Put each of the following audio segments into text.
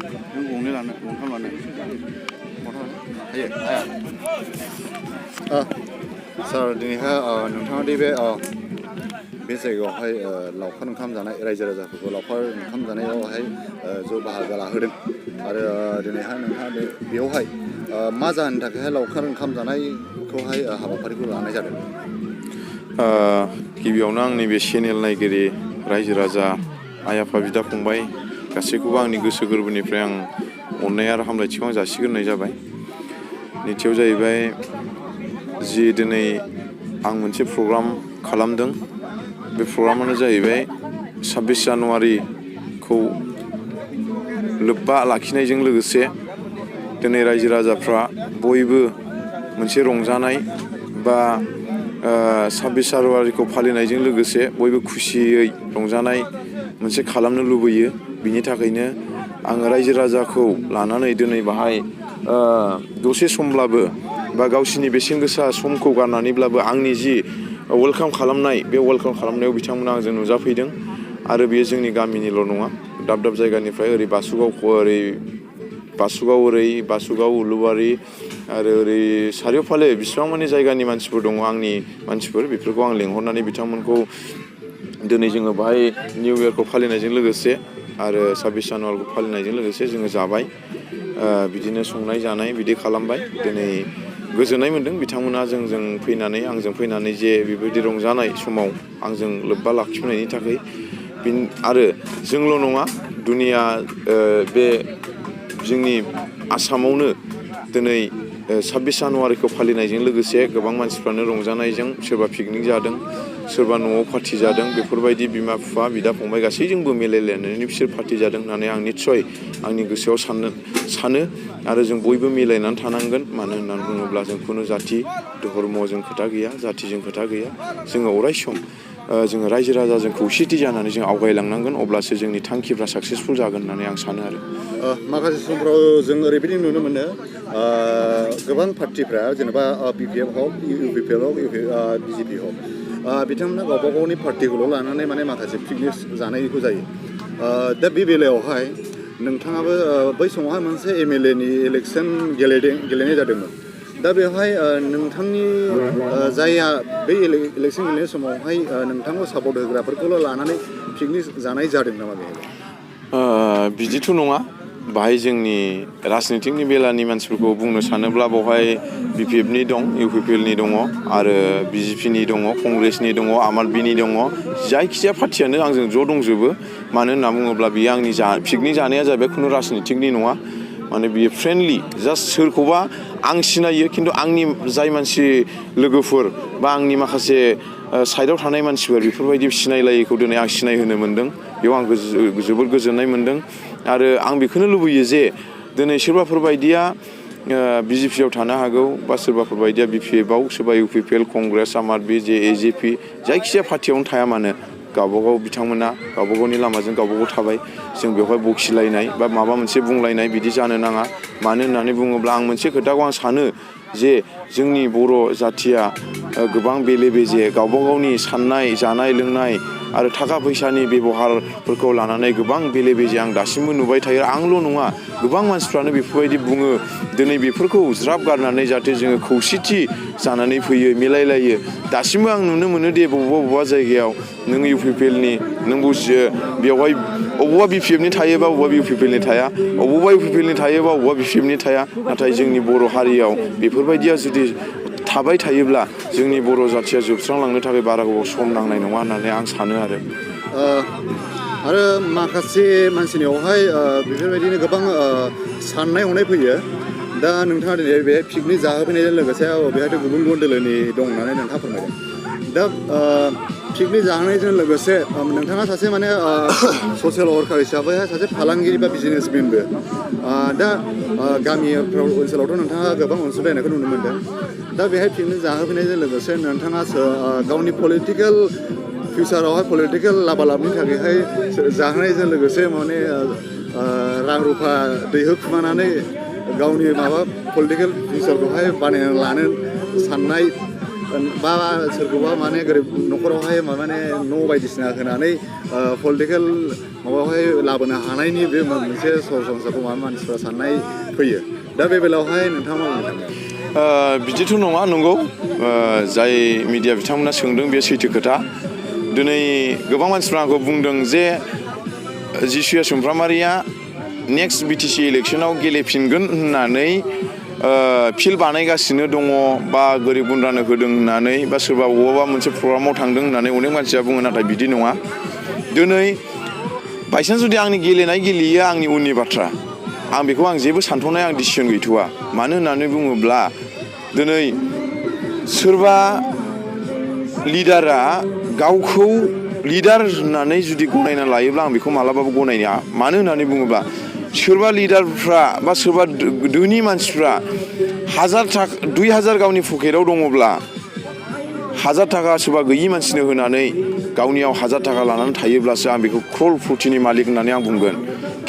नों गंनै लानो गंथाम लानो हायो हाया सार दिनैहाय नोंथाङा दि बे जायगायावहाय लावखार ओंखाम जानाय रायजो राजाफोरखौ लावखार ओंखाम जानायावहाय ज' बाहागो लाहोदों आरो दिनैहाय नोंथाङा बेयावहाय मा जाहोननि थाखायहाय लावखार ओंखाम जानायखौहाय हाबाफारिखौ लानाय जादों? गिबियावनो आंनि बे चेनेल नायगिरि रायजो राजा आइ आफा बिदा फंबाय गासैखौबो आंनि गोसो गोरबोनिफ्राय आं अननाय आरो हामलायथिखौ आं जासिग्रोनाय जाबाय। नैथियाव जाहैबाय जि दिनै आं मोनसे प्रग्राम खालामदों बे प्रग्रामानो जाहैबाय 26 जानुवारिखौ लोब्बा लाखिनायजों लोगोसे दिनै रायजो राजाफ्रा बयबो मोनसे रंजानाय बा 26 जानुवारिखौ फालिनायजों लोगोसे बयबो खुसियै रंजानाय मोनसे खालामनो लुबैयो। बिनि थाखायनो आङो रायजो राजाखौ लानानै दिनै बाहाय दसे समब्लाबो बा गावसिनि बेसेन गोसा समखौ गारनानैब्लाबो आंनि जि वेलकाम खालामनाय बे वेलकाम खालामनायाव बिथांमोना आंजों नुजाफैदों आरो बेयो जोंनि गामिनिल' नङा दाब दाब जायगानिफ्राय ओरै बासुगाव उलुबारि आरो ओरै सारिय'फाले बिसिबां माने जायगानि मानसिफोर दङ आंनि मानसिफोर बेफोरखौ आं लिंहरनानै बिथांमोनखौ दिनै जोङो बाहाय निउ इयारखौ फालिनायजों लोगोसे आरो 26 जानुवारिखौ फालिनायजों लोगोसे जोङो जाबाय बिदिनो संनाय जानाय बिदि खालामबाय। दिनै गोजोननाय मोन्दों बिथांमोना जोंजों फैनानै आंजों फैनानै जे बेबायदि रंजानाय समाव आंजों लोब्बा लाखिफैनायनि थाखाय आरो जोंल' नङा दुनिया बे जोंनि आसामावनो दिनै 26 जानुवारिखौ फालिनायजों लोगोसे गोबां मानसिफ्रानो रंजानायजों सोरबा पिकनिक जादों सोरबा न'आव पार्टि जादों बेफोरबायदि बिमा बिफा बिदा फंबाय गासैजोंबो मिलायलायनानै बिसोर पार्टि जादों होननानै आं निस्सय आंनि गोसोआव सानो आरो जों बयबो मिलायनानै थानांगोन। मानो होननानै बुङोब्ला जों खुनु जाथि धर्मजों खोथा गैया जाथिजों खोथा गैया जोङो अराय सम जोङो रायजो राजाजों खौसेथि जानानै जों आवगायलांनांगोन अब्लासो जोंनि थांखिफ्रा साक्सेसफुल जागोन होननानै आं सानो आरो माखासे समफ्राव जों ओरैबायदि नुनो मोनो गोबां पार्टिफ्रा जेनेबा BPF हक UPPL हक BJP हक बिथांमोना गावबा गावनि पार्टिखौल' लानानै माने माखासे पिकनिक जानायखौ जायो। दा बे बेलायावहाय नोंथाङाबो बै समावहाय मोनसे MLA नि इलेक्सन गेलेनाय जादोंमोन। दा बेवहाय नोंथांनि जायहा बै इलेक्सन गेलेनाय समावहाय नोंथांखौ सापर्ट होग्राफोरखौल' लानानै पिकनिक जानाय जादों नामा बेहाय? बिदिथ' नङा बाहाय जोंनि राजनितिकनि बेलानि मानसिफोरखौ बुंनो सानोब्ला बेवहाय BPFनि दं UPPLनि दङ आरो BJPनि दङ कंग्रेसनि दङ आम आदमिनि दङ जायखिजाया पार्टियानो आंजों ज' दंजोबो। मानो होनना बुङोब्ला बियो आंनि पिकनिक जानाया जाहैबाय खुनु राजनितिकनि नङा माने बियो फ्रेन्डलि जास्ट सोरखौबा आं सिनायो खिन्थु आंनि जाय मानसि लोगोफोर बा आंनि माखासे साइडआव थानाय मानसिफोर बेफोरबायदि सिनायलायैखौ दिनै आं सिनायहोनो मोन्दों बेयाव आं जोबोद गोजोननाय मोन्दों आरो आं बेखौनो लुबैयो जे दिनै सोरबाफोर बायदिया BJPआव थानो हागौ बा सोरबाफोर बायदिया BPFआव सोरबा UPPL कंग्रेस आम आदमि AJP जायखिजाया पार्टियावनो थाया मानो गावबागाव बिथांमोना गावबा गावनि लामाजों गावबागाव थाबाय जों बेवहाय बखिलायनाय बा माबा मोनसे बुंलायनाय बिदि जानो नाङा। मानो होननानै बुङोब्ला आं मोनसे खोथाखौ आं सानो जे जोंनि बर' जाथिया गोबां बेले बेजे गावबा गावनि साननाय जानाय लोंनाय आरो थाखा फैसानि बेब'हारफोरखौ लानानै गोबां बेले बेजे आं दासिमबो नुबाय थायो। आंल' नङा गोबां मानसिफ्रानो बेफोरबायदि बुङो दिनै बेफोरखौ ज्राब गारनानै जाहाथे जोङो खौसेथि जानानै फैयो मिलायलायो। दासिमबो आं नुनो मोनो दे बबेबा जायगायाव नों UPPLनि नों बुजियो बेवहाय अबेबा BPFनि थायोबा अबेबा UPPLनि थाया अबेबा UPPLनि थायोबा अबेबा BPFनि थाया नाथाय जोंनि बर' हारियाव बेफोरबायदिया जुदि थाबाय थायोब्ला जोंनि बर' जाथिया जोबस्रांलांनो थाखाय बारा गोबाव सम नांनाय नङा होननानै आं सानो आरो माखासे मानसिनियावहाय बेफोरबायदिनो गोबां साननाय हनाय फैयो। दा नोंथाङा दिनै बे पिकनिक जाहोफैनायजों लोगोसे बेहायथ' गुबुन गुबुन दोलोनि दं होननानै नोंथाङा फोरमायदों। दा पिकनिक जाहोनायजों लोगोसे नोंथाङा सासे माने ससियेल वर्कार हिसाबैहाय सासे फालांगिरि बा बिजनेसमेनबो दा गामिफ्राव ओनसोलावथ' नोंथाङा गोबां अनसुंथायनायखौ नुनो मोनदों। दा बेहाय पिकनिक जाहोफैनायजों लोगोसे नोंथाङा गावनि पलिटिकेल फिउचारावहाय पलिटिकेल लाबा लाबनि थाखायहाय जाहोनायजों लोगोसे माने रां रुफा दैहोखुमानानै गावनि माबा पलिटिकेल फिउचारखौहाय बानायना लानो साननाय बा सोरखौबा माने गोरिब न'खरावहाय माने न' बायदिसिना होनानै पलिटिकेल माबायावहाय लाबोनो हानायनि बे मोनसे सरासनस्राखौ मानसिफ्रा साननाय फैयो दा बे बेलायावहाय नोंथाङा मा बुंनो सानो? बिदिथ' नङा नंगौ जाय मिडिया बिथांमोना सोंदों बे सैथो खोथा दिनै गोबां मानसिफ्रा आंखौ बुंदों जे जिसुया सुमफ्रामारिया नेक्स्ट बिटिसि इलेक्सनाव गेलेफिनगोन होननानै फिल्ड बानायगासिनो दङ बा गोरिब गुन्द्रानो होदों होननानै बा सोरबा बबेबा मोनसे प्रग्रामाव थांदों होननानै अनेक मानसिया बुङो नाथाय बिदि नङा दिनै बायसान्स जुदि आंनि गेलेयिया आंनि उननि बाथ्रा आं बेखौ आं जेबो सानथ'नाय आं डिसिसन गैथ'वा मानो होननानै बुङोब्ला दिनै सोरबा लिडारा गावखौ लिडार होननानै जुदि गनायना लायोब्ला आं बेखौ मालाबाबो गनायनो मानो होननानै बुङोब्ला सोरबा लिडारफ्रा बा सोरबा धोनि मानसिफ्रा 2,000 गावनि पकेटाव दङब्ला 1,000 थाखा सोरबा गैयि मानसिनो होनानै गावनियाव 1,000 थाखा लानानै थायोब्लासो आं बेखौ क्र'रपतिनि मालिक होननानै आं बुंगोन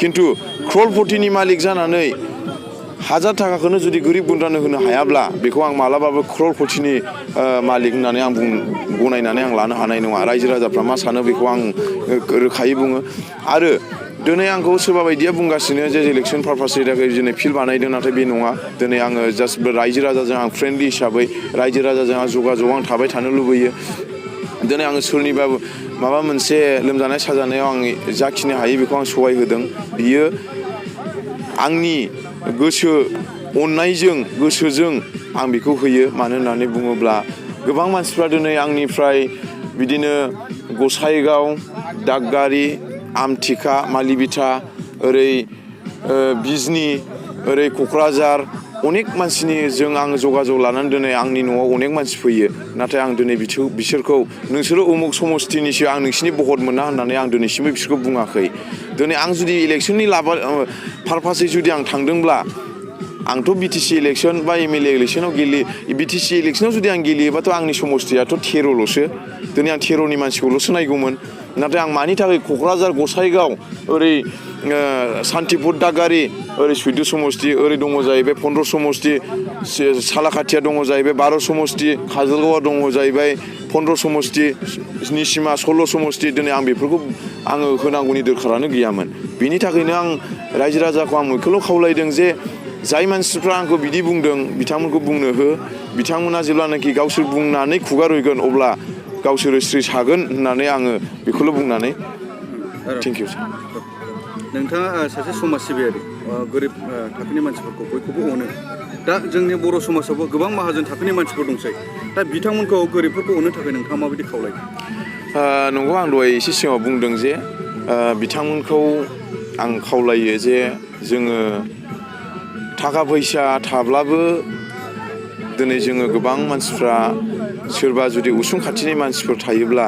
खिन्थु क्र'रपतिनि मालिक जानानै 1,000 थाखाखौनो जुदि गोरिब गुन्द्रानो होनो हायाब्ला बेखौ आं मालाबाबो क्र'रपतिनि मालिक होननानै आं गनायनानै आं लानो हानाय नङा रायजो राजाफ्रा मा सानो बेखौ आं रोखायै बुङो आरो दिनै आंखौ सोरबा बायदिया बुंगासिनो जे इलेक्सन पारपासनि थाखाय दिनै फिल्ड बानायदों नाथाय बे नङा दिनै आङो जास्ट रायजो राजाजों आं फ्रेन्डलि हिसाबै रायजो राजाजों आं जगाजग आं थाबाय थानो लुबैयो दिनै आङो सोरनिबा माबा मोनसे लोमजानाय साजानायाव आं जाखिनि हायो बेखौ आं सहाय होदों बियो आंनि गोसो अननायजों गोसोजों आं बेखौ होयो मानो होननानै बुङोब्ला गोबां मानसिफ्रा दिनै आंनिफ्राय बिदिनो गसाइगाव दागगारि आमथिखा मालिबिथा ओरै बिजनि ओरै क'क्राझार अनेक मानसिनिजों आं जगाजग लानानै दिनै आंनि न'आव अनेक मानसि फैयो नाथाय आं दिनै बिसोरखौ नोंसोरो उमुक समस्तिनिसो आं नोंसिनि भट मोना होननानै आं दिनैसिमबो बिसोरखौ बुङाखै दिनै आं जुदि इलेक्सननि पारपासै जुदि आं थांदोंब्ला आंथ' बिटिसि इलेक्सन बा एमएलए इलेक्सनाव बिटिसि इलेक्सनाव जुदि आं गेलेयोबाथ' आंनि समस्तियाथ' 13ल'सो दिनै आं 13नि मानसिखौल'सो नायगौमोन नाथाय आं मानि थाखाय क'क्राझार गसाइगाव ओरै सान्तिपुर दागगारि ओरै 14 समस्ति ओरै दङ जाहैबाय 15 समस्ति सालाकाथिया दङ जाहैबाय 12 समस्ति काजलगावआ दङ जाहैबाय 15 समस्ति निसिमा 16 समस्ति दिनै आं बेफोरखौ आङो होनांगौनि दरखारानो गैयामोन बिनि थाखायनो आं रायजो राजाखौ आं बेखौल' खावलायदों जे जाय मानसिफ्रा आंखौ बिदि बुंदों बिथांमोनखौ बुंनो हो बिथांमोना जेब्लानाखि गावसोर बुंनानै खुगा रुयगोन अब्ला गावसोरो स्रि सागोन होननानै आङो बेखौल' बुंनानै थेंक इउ सार नोंथाङा सासे समाज सिबियारि गोरिब थाखोनि मानसिफोरखौ बयखौबो अनो दा जोंनि बर' समाजावबो गोबां माहाजोन थाखोनि मानसिफोर दंसै दा बिथांमोनखौ गोरिबफोरखौ अनो थाखाय नोंथाङा माबायदि खावलायो नंगौ आं दहाय एसे सिगाङाव बुंदों जे बिथांमोनखौ आं खावलायो जे जोङो थाखा फैसा थाब्लाबो दिनै जोङो गोबां मानसिफ्रा सोरबा जुदि उसुं खाथिनि मानसिफोर थायोब्ला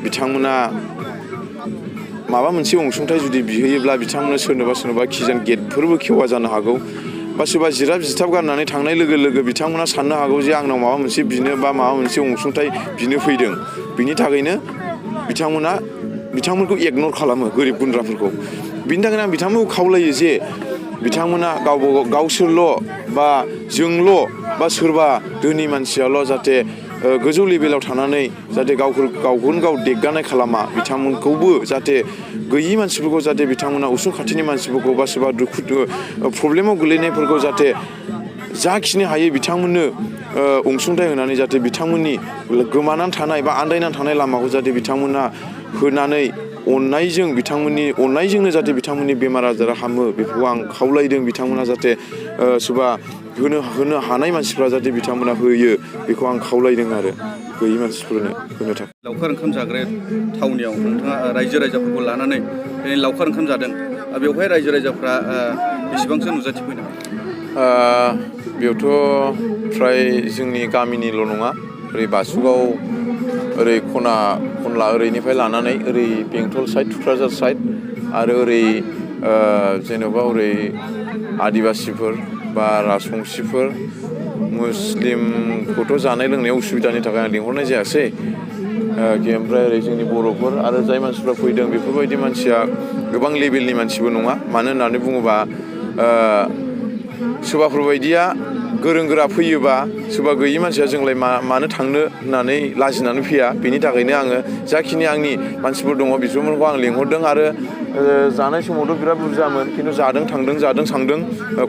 बिथांमोना माबा मोनसे अनसुंथाइ जुदि बिहोयोब्ला बिथांमोना सोरनोबा खिजान गेटफोरबो खेवा जानो हागौ बा सोरबा जिराब जिथाब गारनानै थांनाय लोगो लोगो बिथांमोना साननो हागौ जे आंनाव माबा मोनसे बिनो बा माबा मोनसे अनसुंथाइ बिनो फैदों बिनि थाखायनो बिथांमोनखौ इगनर खालामो गोरिब गुन्द्राफोरखौ बिनि थाखायनो आं बिथांमोनखौ खावलायो जे बिथांमोना गावसोरल' बा जोंल' बा सोरबा धोनि मानसियाल' जाहाथे गोजौ लेभेलाव थानानै जाहाथे गावखौनो गाव देग्गानाय खालामा बिथांमोनखौबो जाहाथे गैयि मानसिफोरखौ जाहाथे बिथांमोना उसुं खाथिनि मानसिफोरखौ बा सोरबा प्रब्लेमाव गोलैनायफोरखौ जाहाथे जाखिनि हायो बिथांमोननो अनसुंथाइ होनानै जाहाथे बिथांमोननि गोमानानै थानाय बा आन्दायनानै थानाय लामाखौ जाहाथे बिथांमोना होनानै अननायजोंनो जाहाथे बिथांमोननि बेमार आजारा हामो बेखौ आं खावलायदों बिथांमोना जाहाथे सोरबा होनो हानाय मानसिफ्रा जाहाथे बिथांमोना होयो बेखौ आं खावलायदों आरो गैयि मानसिफोरनो होनो थाखाय लावखार ओंखाम जाग्रा थावनियाव नोंथाङा रायजो राजाफोरखौ लानानै दिनै लावखार ओंखाम जादों बेवहाय रायजो राजाफ्रा बेसेबांसो नुजाथिफैनो बेयावथ' फ्राय जोंनि गामिनिल' नङा ओरै बासुगाव ओरै खनला ओरैनिफ्राय लानानै ओरै बेंटल साइड थुक्राझार साइड आरो ओरै जेन'बा ओरै आदिबासिफोर बा राजबंसिफोर मुस्लिमखौथ' जानाय लोंनायाव उसुबिदानि थाखाय आं लिंहरनाय जायासै ओमफ्राय ओरै जोंनि बर'फोर आरो जाय मानसिफ्रा फैदों बेफोरबायदि मानसिया गोबां लेभेलनि मानसिबो नङा मानो होननानै बुङोबा सोरबाफोर बायदिया गोरों गोरा फैयोबा सोरबा गैयि मानसिया जोंलाय मानो थांनो होननानै लाजिनानै फैया बेनि थाखायनो आङो जाखिनि आंनि मानसिफोर दङ बिसोरखौ आं लिंहरदों आरो जानाय समावथ' बिराद बुरजामोन खिन्थु जादों थांदों जादों थांदों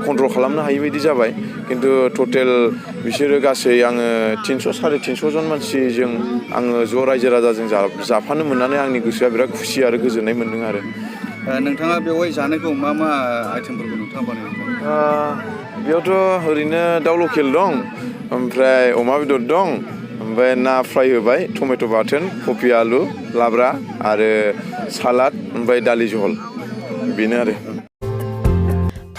कन्ट्रल खालामनो हायि बायदि जाबाय खिन्थु टटेल बिसोरो गासै आङो 300 350 जन मानसिजों आङो ज' रायजो राजाजों जाफानो मोननानै आंनि गोसोआ बिराद खुसि आरो गोजोननाय मोन्दों आरो नोंथाङा बेवहाय जानायखौ मा आइटेमफोरखौ नोंथाङा बानायदों बेयावथ' ओरैनो दाउ लकेल दं ओमफ्राय अमा बेदर दं ओमफ्राय ना फ्राय होबाय टमेट' बाथोन कफि आलु लाब्रा आरो सालाद ओमफ्राय दालि जहल बेनो आरो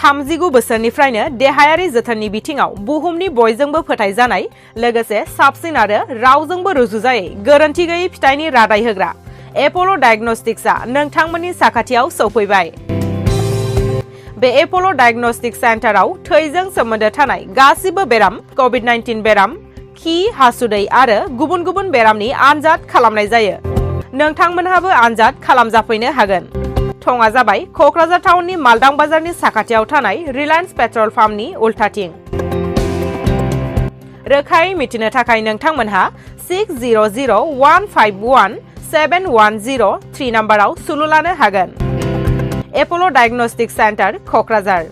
39 बोसोरनिफ्रायनो देहायारि जोथोननि बिथिङाव बुहुमनि बयजोंबो फोथायजानाय लोगोसे साबसिन आरो रावजोंबो रुजुजायै गोरोन्थि गैयै फिथाइनि रादाय होग्रा एप'ल' डायग्नोस्टिक्सआ नोंथांमोननि साखाथियाव सौफैबाय बे एप'ल' डायग्नोस्टिक सेन्टाराव थैजों सोमोन्दो थानाय गासिबो बेराम कभिड-19 बेराम खि हासुदै आरो गुबुन गुबुन बेरामनि आनजाद खालामनाय जायो नोंथांमोनहाबो आनजाद खालामजाफैनो हागोन थङा जाबाय क'क्राझार टाउननि मालदां बाजारनि साखाथियाव थानाय रिलायन्स पेट्रल पाम्पनि उल्थाथिं रोखायै मिथिनो थाखाय नोंथांमोनहा 6001517103 नाम्बाराव सुलु लानो हागोन एप'ल' डायग्नोस्टिक सेन्टार क'क्राझार